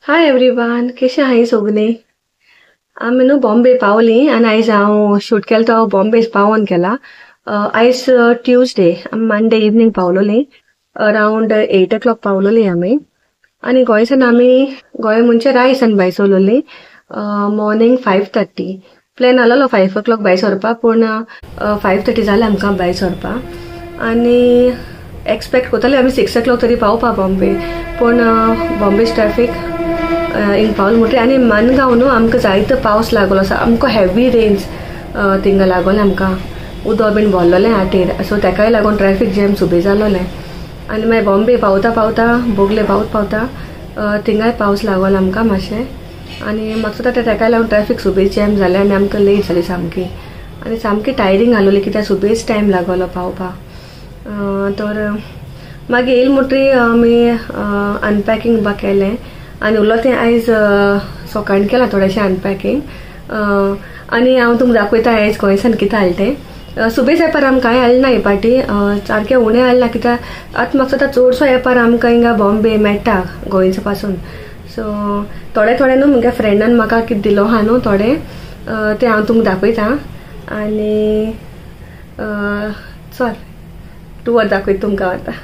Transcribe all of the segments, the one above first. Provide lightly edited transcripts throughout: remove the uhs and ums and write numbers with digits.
Hi everyone, कशें आहाय सगळीं? आमी न्हू बॉम्बे पावली आनी आयज हांव शूट केलें तो हांव बॉम्बे पावोन केला. आयज ट्यूजडे, आमी मंडे इवनींग पावलोली, अरावंड 8 o'clock पावलोली आमी. आनी गोंयसान आमी गोंय म्हणजे रायसान भायर सरलोली मॉर्निंग 5:30. प्लॅन आसलेलो 5 o'clock भायर सरपाक, पूण 5:30 जालें आमकां भायर सरपाक. आनी एक्सपेक्ट करताले आमी 6 o'clock तरी पावपा बॉम्बे, पूण बॉम्बे ट्रॅफिक हिंग पावल म्हणटरी. आनी मानगांव न्हू आमकां जायतो पावस लागलो आसा, आमकां हेवी रेन्स थिंगा लागोलें, आमकां उदक बीन भरलोलें हाटेर, सो तेकाय लागून ट्रॅफिक जॅम सुबे जालोलें. आनी मागीर बॉम्बे पावता पावता बोगले पावत पावता थिंगाय पावस लागलो आमकां मातशें. आनी म्हाका सुद्दां तेकाय लागून ट्रॅफिक सुबे जॅम जालें आनी आमकां लेट जाली सामकी. आनी सामकी टायरींग आसलोली कित्याक सुबेच टायम लागलो पावपाक. तर मागीर येयल म्हणटरी आमी अनपॅकिंग बा केलें आनी उरलो तें आयज सकाळीं केलां थोडेशें अनपॅकिंग. आनी हांव तुमकां दाखयता आयज गोंयसान कितें हाडलें तें. सुबेज एपार आमकां कांय हाडलें ना हे पाटी, सारकें उणें हाडलां कित्याक आतां म्हाका दिसता चडसो एपार आमकां हिंगा बॉम्बे मेळटा गोंयच्या पासून. सो थोडे थोडे न्हू म्हगे फ्रेंडान म्हाका कितें दिलो आहा न्हू थोडे, तें हांव तुमकां दाखयता. आनी चल टूर दाखयता तुमकां आतां.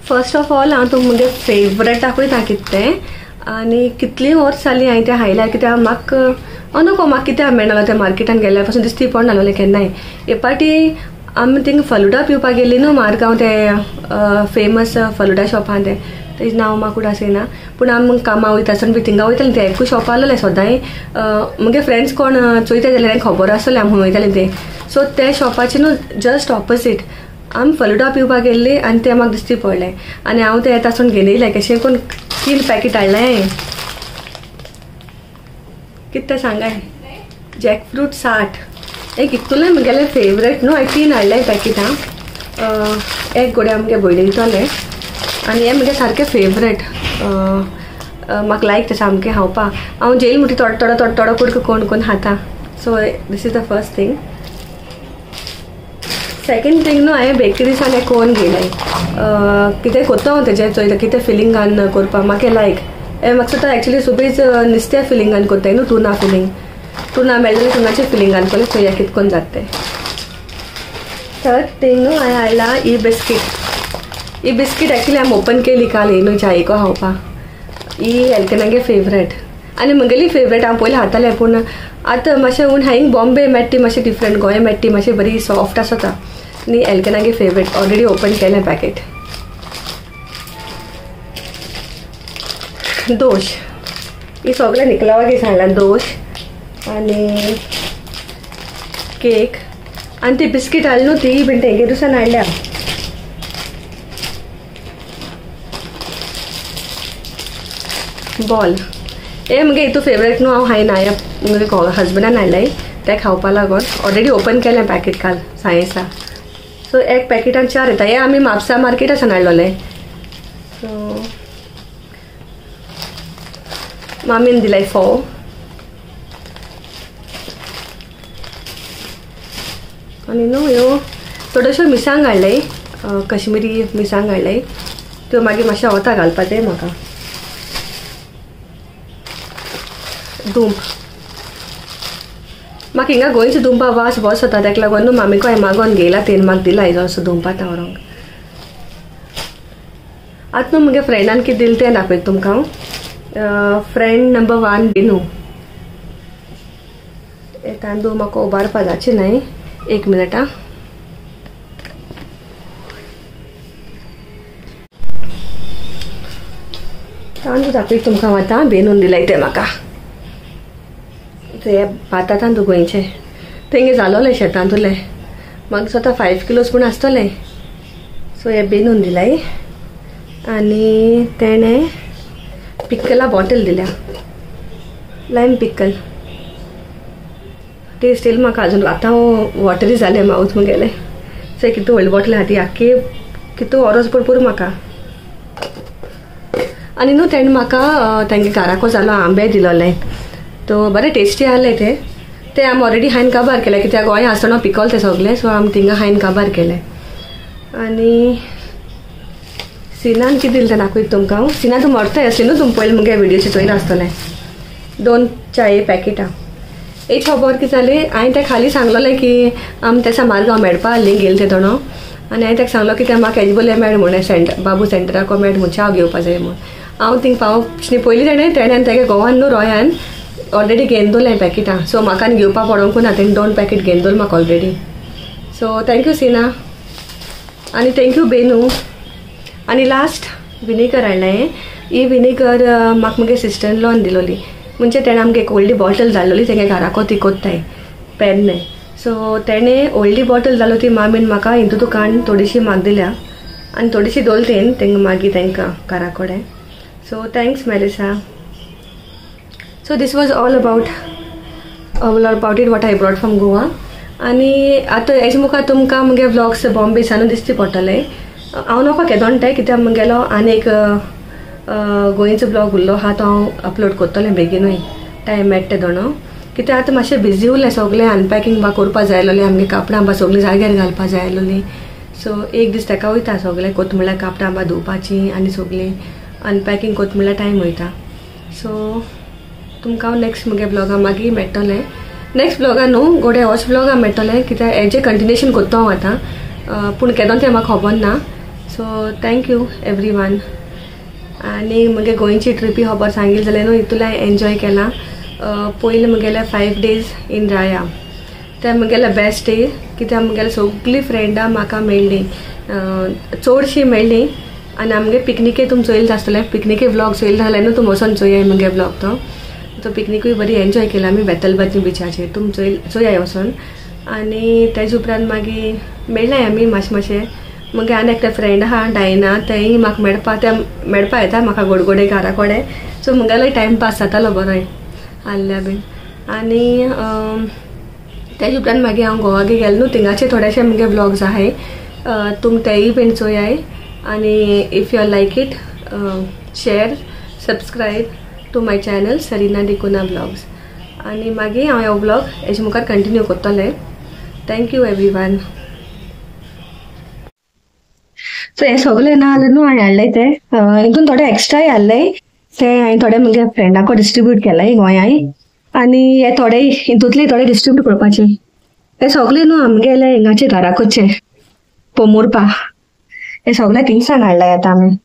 फर्स्ट ऑफ ऑल हांव तुमकां म्हगे फेवरेट दाखयता कितें तें. आनी कितलीं वर्स जालीं हांवें तें हायल्यार, कित्याक म्हाका अनको म्हाका कित्याक मेळनासलो तें मार्केटान गेल्यार पासून दिसती पडनासलें केन्नाय. हे पाटी आमी थिंगा फलुडा पिवपाक गेली न्हू मारगांव, तें फेमस फलुडा शॉप आहा तें, तेजें नांव म्हाका उडास येना, पूण आमी कामां वयता आसतना बी थिंगा वयतालीं, तें एकूय शॉप आसलेलें सदांय. म्हगे फ्रेंड्स कोण चोयता जाल्यार तेंकां खबर आसलें आमी खंय वयतालीं तें. सो ते शॉपाचे न्हू जस्ट ऑपोजीट आमी फलुडा पिवपाक गेल्ली आनी तें म्हाका दिसती पडलें. आनी हांव तें येता आसून घेवन येयलें, कशें करून 3 पॅकेट हाडलें हांवें. कितें तें सांगाय, जॅक फ्रूट 60 हें कितलें म्हगेलें फेवरेट न्हू. हांवें 3 हाडलें पॅकेटां, एक गोडे आमगे भयणीक दितलें. आनी हें म्हगें सारकें फेवरेट, म्हाका लायक तें सामकें खावपाक. हांव जेल म्हणटी थोडो थोडो थोडो थोडो कुडको कोण कोण खाता. So this is the first thing. Second thing न्हू हांवें बेकरीसान एक कोन घेयलें, कितें कोत्ता हांव तेजें चोयता कितें फिलिंगान करपाक म्हाका लायक. हें म्हाका सुद्दां एक्चुली सुबेज नुस्त्या फिलिंगान कोत्ताय न्हू, टुना फिलींग, टुना मेळ्ळें जाल्यार टुनाच्या फिलिंगान कोलें, चोया कितें कोन्न जाता तें. थर्ड थींग न्हू हांवें हाडला ही बिस्कीट. ही बिस्कीट एक्चुली हांवें ओपन केली काल ही न्हू चायेको खावपाक. ही एल्कनागे फेवरेट आनी म्हगेली फेवरेट, हांव पयलीं खातालें, पूण आतां मातशें हून हांगा बॉम्बे मेळटा ती मातशें डिफरंट, गोंय मेळटा ती मातशें बरी सॉफ्ट आसता. आनी एल्कनागे फेवरेट ऑलरेडी ओपन केलें पॅकेट. दोश ही सगळें निकलावागे हाडला, दोश आनी केक आनी ती बिस्कीट हाडली न्हू ती बीन तेंगे दुसान हाडल्या. बॉल हे म्हगे हितू फेवरेट न्हू, हांव हांवें हांवें म्हगे हजबंडान हाडलें तें खावपा लागून. ऑलरेडी ओपन केलें पॅकेट काल सायेसा. सो एक पॅकेटान 4 येता. हें आमी म्हापसा मार्केटासान हाडलोलें. सो मामीन दिलाय फोव. आनी न्हू ह्यो थोड्योश्यो मिरसांग हाडले, कश्मीरी मिरसांग हाडले, त्यो मागीर मातशें वता घालपाक जाय म्हाका. दुंप म्हाका हिंगा गोंयचो दुंपा वास बरो जाता, तेका लागून न्हू मामीको हांवें मागोन घेयला, तेणें म्हाका दिला हेजो असो दुंपा आतां व्हरोंक. आतां न्हू म्हगे फ्रेंडान कितें दिलें तें दाखयता तुमकां हांव. फ्रेंड नंबर 1 बेनू. हे तांदूळ म्हाका उबारपा जावचें न्हय, 1 मिनट आं. तांदूळ दाखयता तुमकां हांव आतां, बेनून दिलाय तें म्हाका. ते भाता तांदूळ गोंयचे तेंगे जालोले शेतांतुले, म्हाका दिसता 5 किलोज पूण आसतले. सो हे बेनून दिलाय. आनी तेणें पिक्कला बॉटल दिल्या, लायम पिक्कल. टेस्ट येयली म्हाका अजून आतां वॉटरी जालें मावथ म्हगेलें. सो कितू व्हडली बॉटल आहा ती आख्खी, कितू ओरोस पूण पुरो म्हाका. आनी न्हू तेणें म्हाका तेंगे घराको जालो आंबे दिलोले, तो बरें टेस्टी आहले ते. ते आमी ऑलरेडी हांवें काबार केले कित्याक गोंया आसतना पिकल ते सगळे, सो आमी थिंगा हांवें काबार केले. आनी सिनान कितें दिलें तें दाखयता तुमकां हांव. सिना तूं मरताय आसली न्हू, तुमी पयलीं मुगे व्हिडियोचे चोयला आसतलें. 2 चाये पॅकेटां. एक खबर कितें जाली, हांवें तेका खाली सांगलेलें की आमी तेसा मारगांव मेळपा आहलीं गेले ते दोणो, आनी हांवें ताका सांगलो की ते म्हाका एजबोले मेळ म्हूण सेंटर बाबू सेंटराको मेळ म्हूण च्या घेवपा जाय म्हूण. हांव थिंग पावचे पयलीं तेणें तेणें आनी तेगे गोवान न्हू रोयान ऑलरेडी घेवन दवरलें पॅकेटां, सो म्हाका आनी घेवपा पडोंकू ना, तेणें 2 पॅकेट घेवन दवरलें म्हाका already. So thank you Sina आनी thank you Benu. आनी लास्ट विनेगर हाडलें. ही विनेगर म्हाका मुगे सिस्टर इन लॉन दिलोली, म्हणजे तेणें आमगे एक व्हडली बॉटल धाडलेली तेगे घराको ती कोत्ताय पेरने, सो तेणें व्हडली बॉटल धाडलो ती मामीन म्हाका हितू दुकान थोडीशी म्हाका दिल्या आनी थोडीशी दवरली तेंका मागीर तेंकां घरा कडेन. So thanks Melissa. So this was all about it what I brought from Goa. आनी आतां हेजे मुखार तुमकां मुगे व्लॉग्स बॉम्बे सानू दिसती पडटले. हांव नाका केदोन ते कित्याक मुगेलो आनी एक गोंयचो ब्लॉग उरलो आहा तो हांव अपलोड करतलें बेगीनूय टायम मेळटा ते दोणो, कित्याक आतां मातशें बिजी उरलें सगळें अनपॅकींग बा करपा जाय आसलोलें, आमगे कापडां बा सगळीं जाग्यार घालपा जाय आसलोलीं. सो एक दीस तेका वयता सगळें कोत म्हणल्यार कापडां बा धुवपाचीं आनी सगळीं अनपॅकींग कोत म्हणल्यार टायम वयता. सो तुमकां हांव नेक्स्ट मुगे ब्लॉगा मागीर मेळटलें. नेक्स्ट ब्लॉगा न्हू गोडे होच ब्लॉगा मेळटलें कित्याक हेजें कंटिन्युएशन करता हांव आतां, पूण केदोन तें म्हाका खबर ना. So thank you every one. आनी मुगे गोंयची ट्रिपी खबर सांगिल्ली जाल्यार न्हू हितून हांवें एन्जॉय केलां. पयलीं मुगेले 5 डेज इन राया ते मुगेले बेस्ट डे, कित्याक मुगेले सगळीं फ्रेंडां म्हाका मेळ्ळीं, चडशीं मेळ्ळीं. आनी आमगे पिकनिके तुमी चोयले आसतलें, पिकनिके व्लॉग चोयले जाल्यार न्हू तुमी वचोन चोयाय मुगे व्लॉग तो. तो पिकनिकूय बरी एन्जॉय केला आमी बेतलबाजी बिचाचेर, तुमी चोयाय वचोन. आनी तेजे उपरांत मागीर मेळ्ळाय आमी मातशें मातशें. मुगे आनी एकटें फ्रेंड आहा डायना, तेंय म्हाका मेळपा तें मेळपा येता म्हाका गोडगोडे घरा कडेन, सो मुगेलोय टायम पास जातालो बरोय आहल्या बीन. आनी तेजे उपरांत मागीर हांव गोवा गेलें न्हू, थिंगाचे थोडेशे मुगे व्लॉग्स आहाय, तुमी तेय बीन चोयाय. आनी if you like it share subscribe to my channel Sarina D'Cunha vlogs. आनी मागीर हांव हो व्लॉग हेजे मुखार कंटिन्यू करतलें. Thank you every one. So हें सगळें ना जाल्यार न्हू हांवें हाडलें तें, हितून थोडे एक्स्ट्राय हाडलें तें हांवें थोडे मुगे फ्रेंडाको डिस्ट्रिब्यूट केलें गोंयांय, आनी हे थोडे हितूंतले थोडे डिस्ट्रिब्यूट करपाचे. हे सगळे न्हू आमगेले हिंगाचे घराकोचे पोमुरपा, हे सगळे थिंगसान हाडले आतां आमी.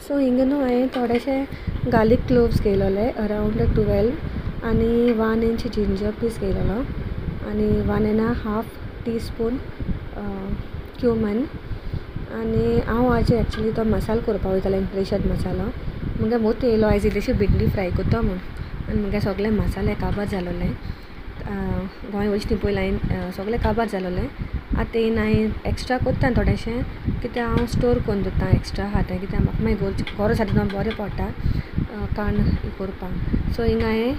सो हिंगा न्हू हांवें थोडेशे गार्लीक क्लोव्स घेयलोले अरावंड 12 आनी 1 इंच जिंजर पीस घेयलोलो आनी 1.5 टी स्पून क्युमन. आनी हांव आज एक्चुली तो मसालो करपाक वयतालें, रेशद मसालो. मुगे मोत येयलो आयज इल्लीशी भिंडी फ्राय करता म्हूण, आनी मुगे सगळे मसाले काबार जालोले. गोंय वयचे ती पयलीं हांवें सगळें काबार जालोलें. आतां येयन हांवें एक्स्ट्रा करता थोडेशें, कित्याक हांव स्टोर करून दवरता एक्स्ट्रा आहा तें, कित्याक म्हाका मागीर गरज आसा तेन्ना बरें पडटा कान करपाक. सो हिंगा हांवें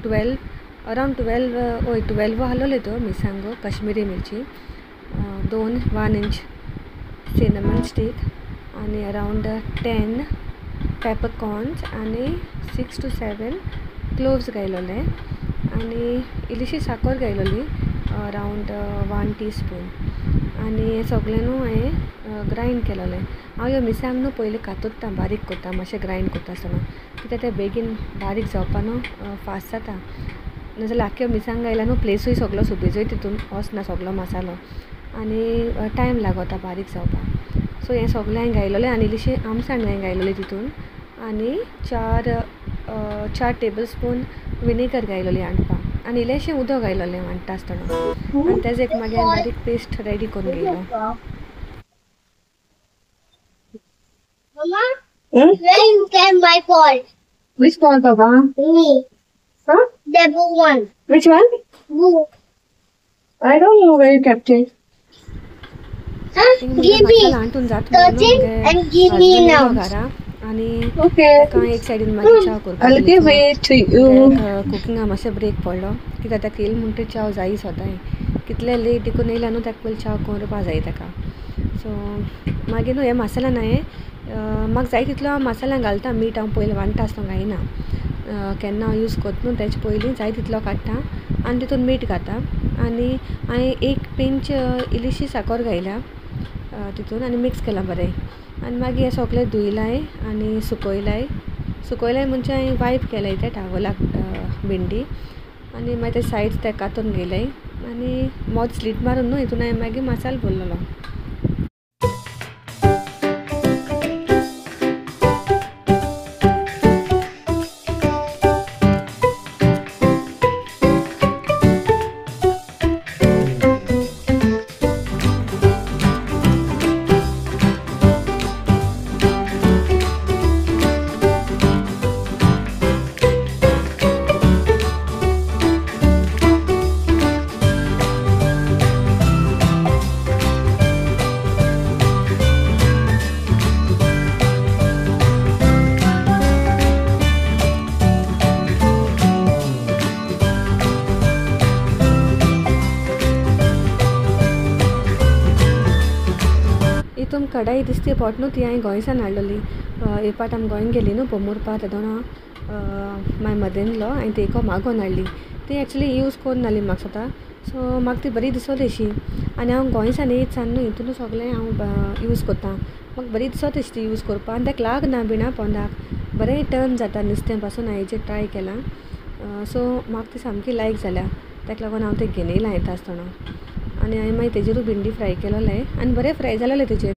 12 अरावंड 12 हय 12 आहलोल्यो त्यो मिरसांगो, कश्मीरी मिरची 2 1 इंच सिनेमन स्टीक आनी अरावंड 10 पेपरकॉर्न्स आनी 6 to 7 cloves घायलोले. आनी इल्लीशी साकर घायलोली अरावंड 1 टीस्पून. आनी हें सगळें न्हू हांवें ग्रायंड केलोलें. हांव ह्यो मिरसांग न्हू पयलीं कातरता, बारीक करता मातशें ग्रायंड करता आसतना, कित्याक तें बेगीन बारीक जावपा न्हू फास्ट जाता. नाजाल्यार आख्ख्यो मिरसांग घायल्या न्हू प्लेसूय सगलो सुबेजूय तितून वचना सगलो मसालो आनी टायम लागता बारीक जावपाक. सो हें सगळें हांवें घायलोलें आनी इल्लीशी आमसाण हांवें घायलोली तितून आनी चार टेबल स्पून विनेगर घायलोली हांडपाक आनी इल्लेंशें उदक घायलोलें हांडटा आसतना आनी तेजो एक मागीर बारीक पेस्ट रेडी करून घेयलो. Mama, where you get my ball? Which ball, Baba? Me. Huh? The blue one. Which one? Blue. I don't know where you kept it. Huh? Give me. हांटून जाता Touch it and give me now. घरा आनी Okay. ताका एक सायडीन मागीर च्या करपाक I'll give it to you. कुकिंगा मातशें ब्रेक पडलो कित्याक ताका येयलें म्हणटकीर च्या जायी सदांय, कितले लेट देखून येयल्या न्हू ताका पयलीं च्या करपा जाय ताका. सो मागीर न्हू हे मसाल्यान हांवें म्हाका जाय तितलो हांव मसाल्यान घालता. मीठ हांव पयलीं वांट्टा आसतना घायना, केन्ना हांव यूज करता न्हू तेजे पयलीं जाय तितलो काडटा आनी तितून मीठ घाता. आनी हांवें 1 पिंच इल्लीशी साकर घायल्या तितून आनी मिक्स केलां बरें. आनी मागीर हें सगळें धुयलाय आनी सुकयलाय. सुकयलाय म्हणजे हांवें वायप केलाय ते टावलाक भिंडी आनी मागीर ते सायड ते कातून घेयलाय आनी मोद स्लीट मारून न्हू हितून हांवें मागीर मसालो भरलेलो. इतून कढाई दिसती पोट न्हू ती हांवें गोंयसान हाडलेली. एक पाट आमी गोंयान गेली न्हू पोमुरपा तेदोना माय मदर-इन-लॉ हांवें ती एक मागोवन हाडली. ती एक्चुली यूज करून जाली म्हाका स्वता. सो म्हाका ती बरी दिसली अशी आनी हांव गोंयसान येयत सान न्हू हितून सगळें हांव यूज करता. म्हाका बरी दिसता अशी ती यूज करपाक आनी ताका लागना बिना पोंदाक, बरें टर्न जाता नुस्तें पासून हांवें हेजेर ट्राय केलां. सो म्हाका ती सामकी लायक जाल्या, ताका लागून हांव तें घेवन येयलां येता आसतना. आनी हांवें मागीर तेजेरूय भिंडी फ्राय केलोलें आनी बरें फ्राय जालेलें तेजेर.